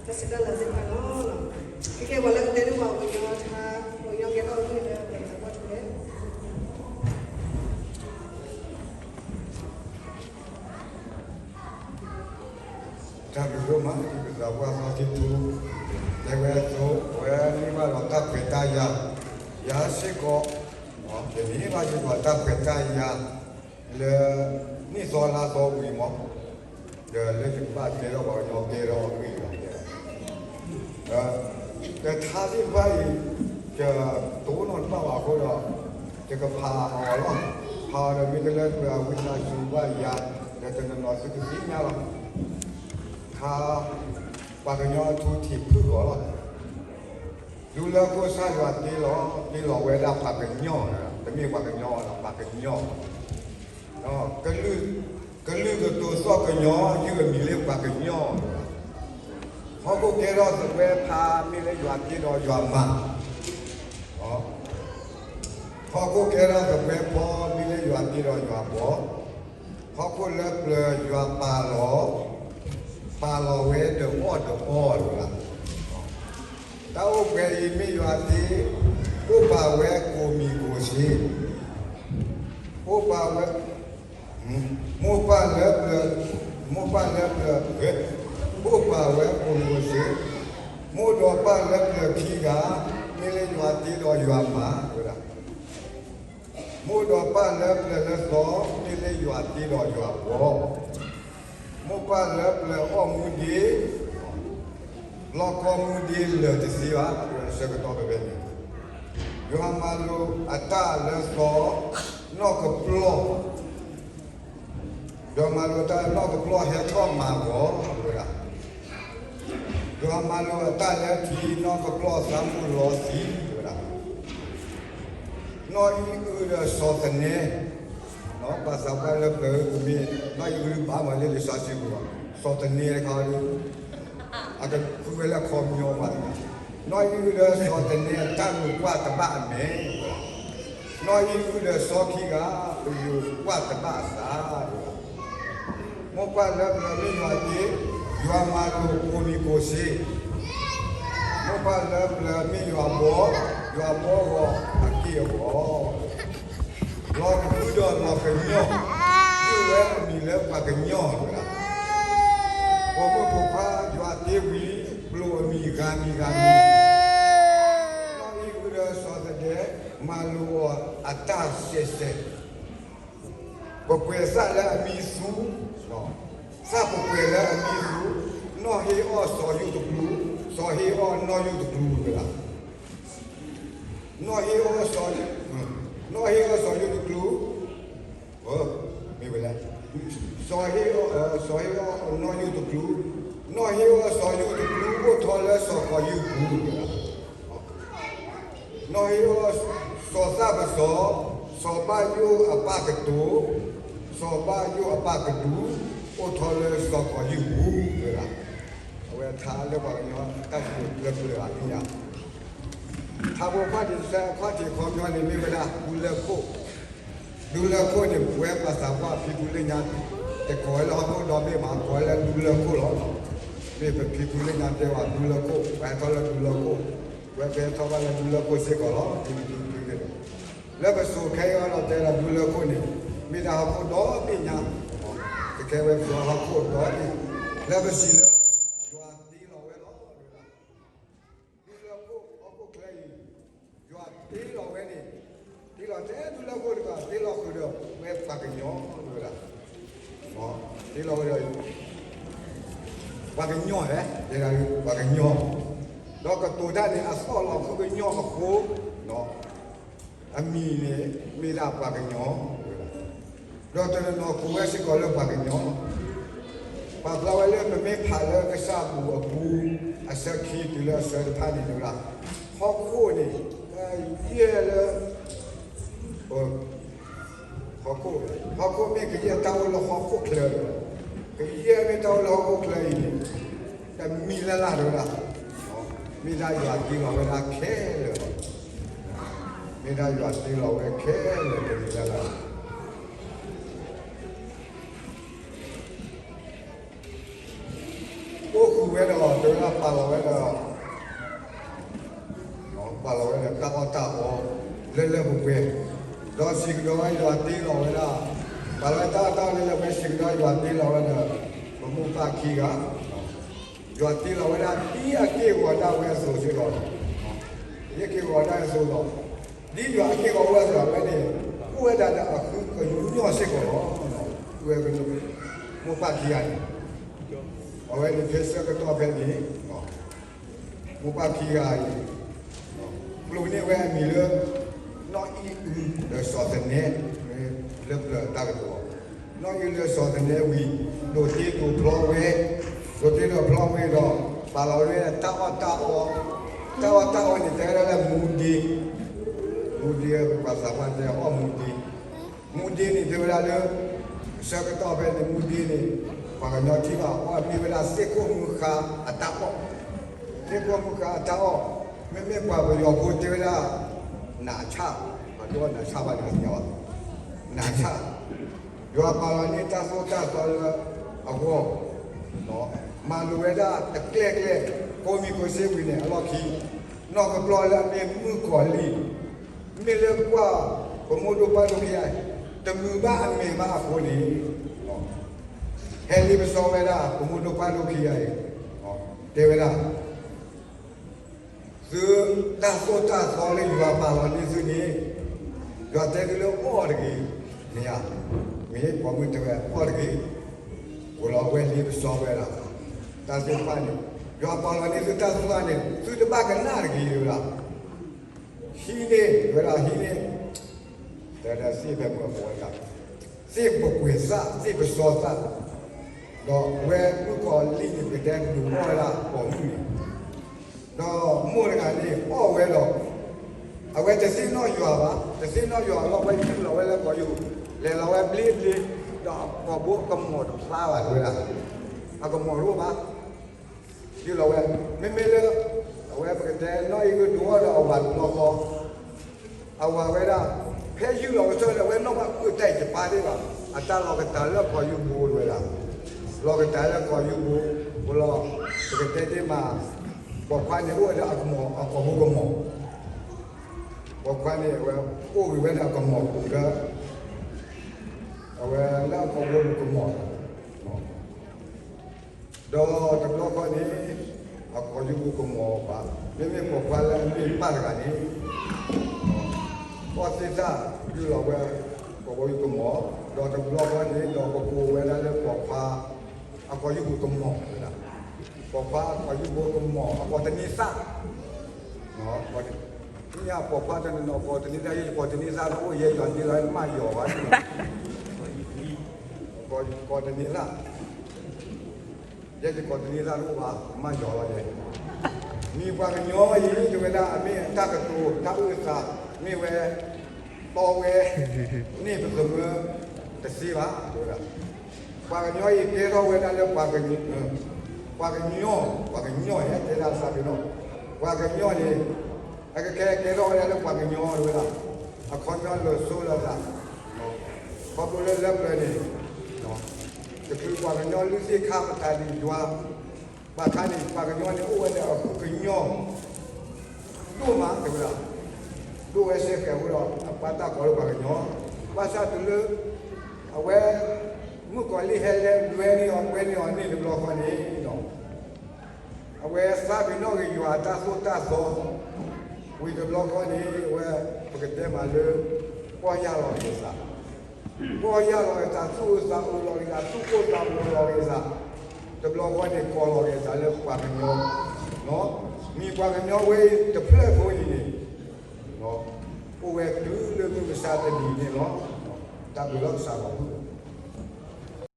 တၢ်စံးတၢ်လၢသ့ၣ်တဖၣ်လီၤ. ကဲကဲ ပှၤလၢကတဲန့ၢ်ပှၤပှၤကညီထါ ပှၤကညီကဲထီၣ်ဝဲလၢပှၤသးပှၢ်ထူလၢ တၢ်ဘျုးဒိၣ်မး ဒ်ပသးပှၢ်သီထံထူ တဲဝဲအသိး အဝဲန့ၢ်ဘၣ်ဒီးတၢ်ခွဲးတၢ်ယာ်, ယၤစ့ၢ်ကီး ယန့ၢ်ဘၣ်ယွၤတၢ်ခွဲးတၢ်ယာ် လၢနံၣ်သီလါသီဝံၤမး ဒီးလၢယကဘၣ်တဲဒီးပှၤကညီတဲဒီးအဂ့ၢ်လီၤ. ဒီးထါသ့ၣ်တဖၣ်အံၤ ယတအိၣ်နီတဘၣ်ဘၣ်အဃိဒီး ယကဖးအီၤလီၤ. ဖးအီၤဒီးမ့ၢ်တလၢပှဲၤအဝံသးစူၤဘၣ်ယၤ ဒီးတနီၤနီၤသုကသ့ၣ်ညါလီၤ. ခါ ပှၤကညီအထူထံးဖုၣ်ဂီၤလီၤ. ဒူလၢခိၣ်စၢ်ယွၤတ့လီၤ တ့လီၤဝဲဒၣ်ပှၤကညီ, တမ့ၢ်ပှၤကညီဘၣ်ဒီးပှၤကညီ, ကလုာ်ကတိၤသီၣ်ကညီ ယုၢ်အမံၤလၢပှၤကညီ, ဟီၣ်ခိၣ်ကဲထီၣ်သပှၢ်ဖး မ့ၢ်လၢယွၤတ့ဒီးယွၤမၤ, ဟီၣ်ခိၣ်ကဲထီၣ်သပှၢ်ဖီ မ့ၢ်လၢယွၤတ့ဒီးယွၤဘှီ, ဟီၣ်ခိၣ်လၢပျၢၤယွၤပာ်လီၤ, ပာ်လီၤဝဲဒီးအီၣ်ဒီးအီလီၤ. တၢ်အိၣ်ပှဲၤအံၤမ့ၢ်ယွၤတ့, အိၣ်ပာ်ဝဲကိးမံၤကိးစ့, အိၣ်ပာ်ဝဲ, မိၢ်ပၢ်လၢပျၢၤ, မိၢ်ပၢ်လၢပျၢၤ, အိၣ်ပာ်ဝဲကိးမံၤကိးစ့, မိၢ်ဒီးပၢ်လၢပျၢၤခံဂၤ, မ့ၢ်လၢယွၤတ့ဒီးယွၤမၤဝဲဒၣ် မိၢ်ဒီးပၢ်လၢပျၢၤလၢသီ, မ့ၢ်လၢယွၤတ့ဒီးယွၤဘှီ, မိၢ်ပၢ်လၢပျၢၤအီၣ်မူဒ့, လီၢ်ကီမူဒ့လၢာ်တသ့ဘၣ်, အဆၢကတီၢ်ဖဲန့ၣ်, ယွၤမၤလိာ်အတၢ်လၢသီ, နီၣ်ကပျီၢ် ယွၤမၤလိာ်တၢ်နီၢ်ကပျီၢ်ဟဲထီၣ်မၤဂီၤဝဲဒၣ်, ယွၤမၤလိာ်အတၢ်လၢထံ, နီၢ်ကပျီၢ်သးမိၣ်လီၤသံဝဲဒၣ်, နီၢ်အံၣ်အုဒီးစီၤသနဲ, ပှၤသးပှၢ်လၢပျၢၤကမ့ၢ် နီၢ်အံၣ်အုဘၣ်မၤလၢလံာ်စီဆှံပူၤလီၤ, စီၤသနဲတခါဒီး အကဃုဝဲလၢအခီပညီဘၣ်, နီၢ်အံၣ်အုဒီးစီၤသနဲအတၢ်ဂုၤကွၢ်တဘၣ်အမဲာ် နီၢ်အံၣ်အုဒီးစီၤခံဂၤ ပယိၤကွၢ်တဘၣ်အသး, မိၢ်ပၢ်လၢပျၢၤမ့ၢ်ယွၤတ့, ယွၤမၤလိာ်ကိးမံၤကိးစ့, မိၢ်ပၢ်လၢပျၢၤမ့ၢ်ယွၤဘှီ, ယွၤဘှီဂီၤအက့ၢ်အဂီၤ, လီၤဃုာ်ဒီးလီၤကညီ, ယုၢ်ဝဲအမံၤလၢပှၤကညီတဂၤ, ပိာ်မုၣ်ပိာ်ခွါယွၤတ့ဝံၤ ပျိာ်အမံၤဂၤမံၤဂၤမံၤ, နီၢ်အံၣ်အုဒီးစီၤသနဲ မၤလိာ်အီၤအတၢ်စဲးစဲး, ပှဲၤပှဲၤသၣ်လၢအမံသူ, သၣ်ပှဲၤပှဲၤလၢအမံသူ, နီၢ်ဟ့အီၣ်စီၤယိၣ်တကျူ, စီၤဟ့အီၣ်နီၢ်ယိၣ်တကျူတဂၤ, နီၢ်ဟ့အီၣ်စီၤ, နီၢ်ဟ့အီၣ်စီၤယိၣ်တကျူ, မ့ၢ်ဝဲလဲၣ်, စီၤဟ့အီၣ်, စီၤဟ့အီၣ်နီၢ်ယိၣ်တကျူ, နီၢ်ဟ့အီၣ်စီၤယိၣ်တကျူ အိၣ်ထီၣ်လၢစီၤကီၤယုၢ်ပူၤတဂၤ နီၢ်ဟ့အီၣ်စီၤသၣ်ပစီၤ, စီၤဘၣ်ယိၣ်အပၢ်ကတိၤ, စီၤဘၣ်ယိၣ်အပၢ်ကဒူ, အိၣ်ထီၣ်လၢစီၤကီၤယုၢ်ပူၤဝဲဒၣ်, အဝဲထါလၢပှၤကညီတၢ်စံးပျၢ်ပျၢၤအသ့ၣ်ညါ, ထါဖိခွါတံၢ်စဲး ခွါထံးခီပညီန့ၣ်မ့ၢ်ဝဲဒၣ် ဒူလၢၢ်ခိၣ်, ဒူလၢၢ်ခိၣ်န့ၣ် ပဝဲပှၤသးပှၢ်ဖံဖုလၢညါ တကိးဝဲလၢဟီၣ်ခိၣ်ဒီဘ့ၣ်မး ကိးဝဲလၢဒူလၢၢ်ခိၣ်လီၤ. မ့ၢ်ပဖံဖုလၢညါတဲဝဲဒူလၢၢ်ခိၣ် ပှၤဟဲထီၣ်လၢဒူလၢၢ်ခိၣ်, ပဝဲပဟဲထီၣ်ဘၣ်လၢဒူလၢၢ်ခိၣ်စ့ၢ်ကီးလီၤ. ဒ်ပဖံဖုန့ၣ် လၢပစိၤခဲအံၤအီၤဒီးတဲဒီးဒူလၢၢ်ခိၣ်န့ၣ် မ့ၢ်ဒၣ်ဟီၣ်ခိၣ်ဒီဘ့ၣ်ညါ, ကကဲဝဲပှၤဟီၣ်ခိၣ်ဒီဘ့ၣ်, လၢပစံးလၢ ယွၤတ့လီၤဝဲလီၤ ဒူလၢၢ်ခိၣ်ဟီၣ်ခိၣ်ချၢအံၤ, ယွၤတ့လီၤဝဲန့ၣ်, တ့လီၤထဲဒူလၢၢ်ခိၣ်တကး တ့လီၤဃုာ်ဒီးဝဲပှၤကညီဝဲဒၣ်, တ့လီၤဝဲဒီး ပှၤကညီဧါ, တဲဒၣ်ပှၤကညီ, ဒီးကတိၤတၢ်န့ၣ် အသီၣ်လီၤဃုာ်ကညီအဃိ, အမံၤန့ၣ် မ့ၢ်ဒၣ်ပှၤကညီ, ဒီးတနီၤနီၤကိးဝဲစ့ၢ်ကီးလၢပှၤကညီ, ပာ်ဖျါဝဲလၢပမ့ၢ်ဖးလၢကစၢ်ပူၤအပူၤ အဆၢခံတုၤလၢအဆၢတဖၣ်န့ၣ် တဲဝဲဒၣ် ဟီၣ်ခိၣ်န့ၣ် ကယဲၢ်လၢ ဟီၣ်ခိၣ်, ဟီၣ်ခိၣ်မ့ၢ်ကယဲၢ်တၢ်အိၣ်လၢဟီၣ်ခိၣ်ချၢ, ကယဲၢ်မ့ၢ်တၢ်အိၣ်လၢဟီၣ်ခိၣ်ချၢအံၤန့ၣ် တမံၤလၢ်လၢ်တဝဲဒၣ်, မ့ၢ်ဒၣ်ယွၤတ့လီၤဝဲဒၣ်ခဲလၢာ်လီၤ, မ့ၢ်ဒၣ်ယွၤတ့လီၤဝဲခဲလၢာ်တမံၤလၢ်လၢ် လၢ အိၣ်ဃုာ်ဝဲဒီး တဲဝဲဒၣ်ပာ်လီၤဝဲဒီး ပာ်လီၤဝဲဒီးတၢ်အီၣ်တၢ်အီ လၢလၢပှဲၤပှဲၤ, ဒီးစံးကဒီးဝဲယွၤတ့လီၤဝဲဒၣ်, ပာ်လီၤဝဲတၢ်အီၣ်တၢ်အီလၢလၢပှဲၤ စံးကဒီးယွၤတ့လီၤဝဲဒီး ပမိၢ်ပၢ်ခံဂၤ, ယွၤတ့လီၤဝဲဒၣ်ဒ်အက့ၢ်အဂီၤဒၣ်ဝဲအသိးစ့ၢ်ကီးလီၤ. ဒ်အက့ၢ်အဂီၤဒၣ်အသိးလီၤ. ဒ်ယွၤအက့ၢ်အဂီၤအိၣ်ဝဲအသိး အဝဲန့ၣ် အိၣ်ဝဲဒၣ်ဒီးအဃုကညီၢ်စ့ၢ်ကီးလီၤ. ဝဲ မိၢ်ပၢ်ခံဂၤန့ၣ် အဝဲန့ၣ်ဖဲဆၢကတီၢ်ဖဲန့ၣ် မိၢ်ပၢ်ခံဂၤအံၤ ကျိာ်န့ၢ်ဝဲအမံၤလၢ နီၢ်အံၣ်အုဒီးစီၤသနဲ လၢပျၢၤတၢ်ကတိၤ, နီၢ်အံၣ်အုဒီးစီၤသနဲဝံၤ ဒိးတ့ဒိးဖျီဝဲ, ဒိးတ့ဒိးဖျီဝဲဒီး ပာ်လီၤဝဲတၢ်အီၣ်တၢ်အီ, တၢ်အီၣ်တၢ်အီန့ၣ် တဲဝဲဒၣ်လၢမူဒ့, မူဒ့ ပှၤသးပှၢ်တဲအီၣ်မူဒ့, မူဒ့န့ၣ် တဲဝဲဒၣ်လၢ ဆၢကတီၢ်ဖဲန့ၣ် မူဒ့န့ၣ် ပှၤကညီထံၣ်ဘၣ်အီၣ် မ့ၢ်ဝဲဒၣ်သ့ၣ်ခိၣ်မုၢ်ဃါအတၢ်အီၣ်, သ့ၣ်ခိၣ်မုၢ်ဃါအတၢ်အီၣ်, မ့မ့ၢ်ပှၤပယီၤဖိတဲဝဲဒၣ် နးဆၣ်, ပှၤတဲအီၤနးဆၣ်ဘၣ်န့ၣ် နးဆၣ်, ယွၤပာ်လီၤန့ၢ်တၢ်သိၣ်တၢ်သီလၢအဂီၢ်, မၤလိာ်ဝဲဒၣ်တကျဲကျဲ, ကိးမံၤကိးစ့ဝံၤန့ၣ် အလီၢ်ခံ, နီၢ်ကပျီၢ်လၢအမ့ၢ်မုၣ်ကီၤလံၢ် မ့ၢ်လၢကွၢ် ပမိၢ်ဒိၣ်ပၢ်ဒိၣ်ခံဂၤအံၤ တမုာ်ဘၣ်အမဲာ်ဘၣ်အဃိန့ၣ်, ဟဲလ့ပစီဝဲဒၣ် ပမိၢ်ဒိၣ်ပၢ်ဒိၣ်ခံဂၤအံၤ, တဲဝဲဒၣ် သုတၢ်သိၣ်တၢ်သီလၢယွၤပာ်လီၤန့ၢ်သုန့ၣ်, ယွၤတဲသုလၢအီၣ်တဂ့ၤ, မ့ၢ်ဧါ, မ့ၢ်ပိာ်မုၣ်တဲဝဲအီၣ်တဂ့ၤ, အိၣ်လီၤဝဲလ့ပစီဝဲဒၣ်, တၢ်သ့ၣ်တဖၣ်န့ၣ် ယွၤပာ်လီၤန့ၢ်သုတၢ်သိၣ်တၢ်သီန့ၣ် သုတဘၣ်ကနၣ်တဂ့ၤဝဲဒၣ် ဟံးန့ၢ်ဝဲဒၣ်ဟံးန့ၢ်, တဲဒၣ်သ့ၣ်ဖဲမုၢ်အဝဲဒၣ်, သ့ၣ်ပကွဲၤသၣ် သ့ၣ်ပစီသၣ်, ဒီးဝဲမုၣ်ကီၤလံၢ်န့ၣ် ပတဲဒုးအီၣ်ဝဲဒၣ်ပိာ်မုၣ်န့ၣ်, ဒီးမိၢ်တဂၤန့ၣ်အီၣ်ဝဲဒီး, အဝဲတသ့ၣ်နီၣ်ယွၤဘၣ်, တသ့ၣ်နီၣ်ယွၤအလီၢ်ဝဲ ယူၢ်လီၤဝဲလၢကီၢ်ယူၢ်, လဲၤလီၤဝဲဘျ့ဘျ့, ဒီးအကိာ်ဘိကမီၤတဖျါဘၣ်တဲဝဲဒၣ်, အကမီၤတအိၣ်ဘၣ် ဒ်လီၤဝဲ, မ့မ့ၢ်လၢ အဝဲပကတဲနီၢ်အံၣ်ဂ့ၢ်ဒုးအီၣ်ဒီးအဝၤတဘျီဃီ, အဝၤဝဲဒၣ်, ဖဲယူၢ်လီၤကစၢၢ်ဒီး အဝဲနီၣ်ဘၣ်ကွံာ်တၢ်အံၤတပၤသ့ၣ်ဘၣ်, အတၢ်လီၤကတၢၢ်လၢကီၢ်ယူၢ်ဘိဝဲဒၣ်, လီၤကတၢၢ်လၢကီၢ်ယူၢ်ဘိ, အဃိလီၤ, ပကတဲသ့မး, ပိာ်ခွါန့ၣ်အိၣ်ဝဲဒီးအကမီၤ အကိာ်ဘိကမီၤ, ပိာ်ခွါန့ၣ်အဝဲ အိၣ်ဂ့ၤဝဲဒၣ်အကမီၤပူၤလၢ အဝဲလၢအကိာ်ဘိကမီၤ ဒီးတဘျီဃီန့ၣ် အကိာ်ယူၢ်ဘိကမီၤဘၣ်, မ့မ့ၢ်ပိာ်ခွါလၢအမ့ၢ်ပၢ်တဂၤန့ၣ် အီၣ်သ့ၣ်သၣ်ယူၢ်လီၤဝဲ ကိာ်ဘိယူၢ်ကမီၤ, ဒီးတဘျီဃီန့ၣ် ဒီးပကိးဝဲဒၣ်လၢပိာ်ခွါ အကိာ်ယူၢ်ဘိကမီၤဝဲဒၣ်, ပိာ်ခွါအကိာ်ယူၢ်ဘိကမီၤ အကိာ်တန့ၢ်သၣ် မ့ၢ်ပိာ်ခွါတနီၤနီၤ ကိးတန့ၢ်သၣ် ယဲယကိးတန့ၢ်သၣ်တအိၣ် ယဲယွၤတ့လီၤမၢ်ယီၤဘၣ်န့ၣ်, ကိးတန့ၢ်သၣ်, ယဲယကိးတန့ၢ်သၣ်တအိၣ်ဘၣ် မၢ်ယီၤလီၤယဲ, မံၤပှၤကညီအံၤ တဲဝဲဒၣ်အမ့ၢ်တၢ်ကတိၤတၢ်အုၣ်အသး မ့ၢ်ဝဲ တီဝဲ န့ၢ်ပသမၢ တသ့ဘၣ် တဲဝဲဒၣ်, ပှၤကညီအံၤကဲထီၣ်ဝဲဒၣ်လၢ ပှၤကညီ, ပှၤကညီ ယတဲဒၣ်သးပ့ၤနီၣ်, ပှၤကညီန့ၣ် အကကဲကဲထီၣ်ဝဲဒၣ်လၢပှၤကညီတဲဝဲဒၣ်, အခီပညီလၢာ်စိလၢာ်သး, ခီဖျိလၢလၢပျၢၤန့ၣ် တချုးပှၤကညီလုၢ်သ့ၣ်ခါပတာ်န့ၣ်ယွၤ, ဘၣ်ခါန့ၣ် ပှၤကညီန့ၣ်အိၣ်ဝဲဒီးအဃုကညီ ဒိၣ်မးတဲဝဲဒၣ်, ဒိၣ်ဝဲစ့ၢ်ကီးအဃိဒီး အပၢ်တၢ်ကိးလၢပှၤကညီ, ဘၣ်ဆၣ်တုၤလၢ အဝဲ မုၣ်ကီၤလံၢ်ဟဲလဲၤလွဲန့ၢ်အီၤ ကွဲန့ၢ်အီၤန့ၣ်တဘျီဃီန့ၣ် အဝဲသးပ့ၤနီၣ်က့ၤယွၤအတၢ်သိၣ်တၢ်သီ, ဝံၤတဘျီဃီန့ၣ် အဝဲ ပကတဲမးလၢ ပီၢ်ယၢ်လီၤက့ၤအသး, ပီၢ်ယၢ်လီၤက့ၤအသး သူၣ်အုးသးအုးလီၤက့ၤအသး သူၣ်ကိၢ်သးဂီၤလီၤက့ၤအသး, တဘျီဃီန့ၣ် ကိးလီၤက့ၤအသးလၢပှၤကညီ, မံၤပှၤကညီဝဲတဖျၢၣ်ဖိအံၤန့ၣ် အိၣ်ဝဲတုၤလၢမုၢ်မဆါတနံၤန့ၣ်လီၤ. တၢ်ဘျုးလီၤကစၢ်ပှၤ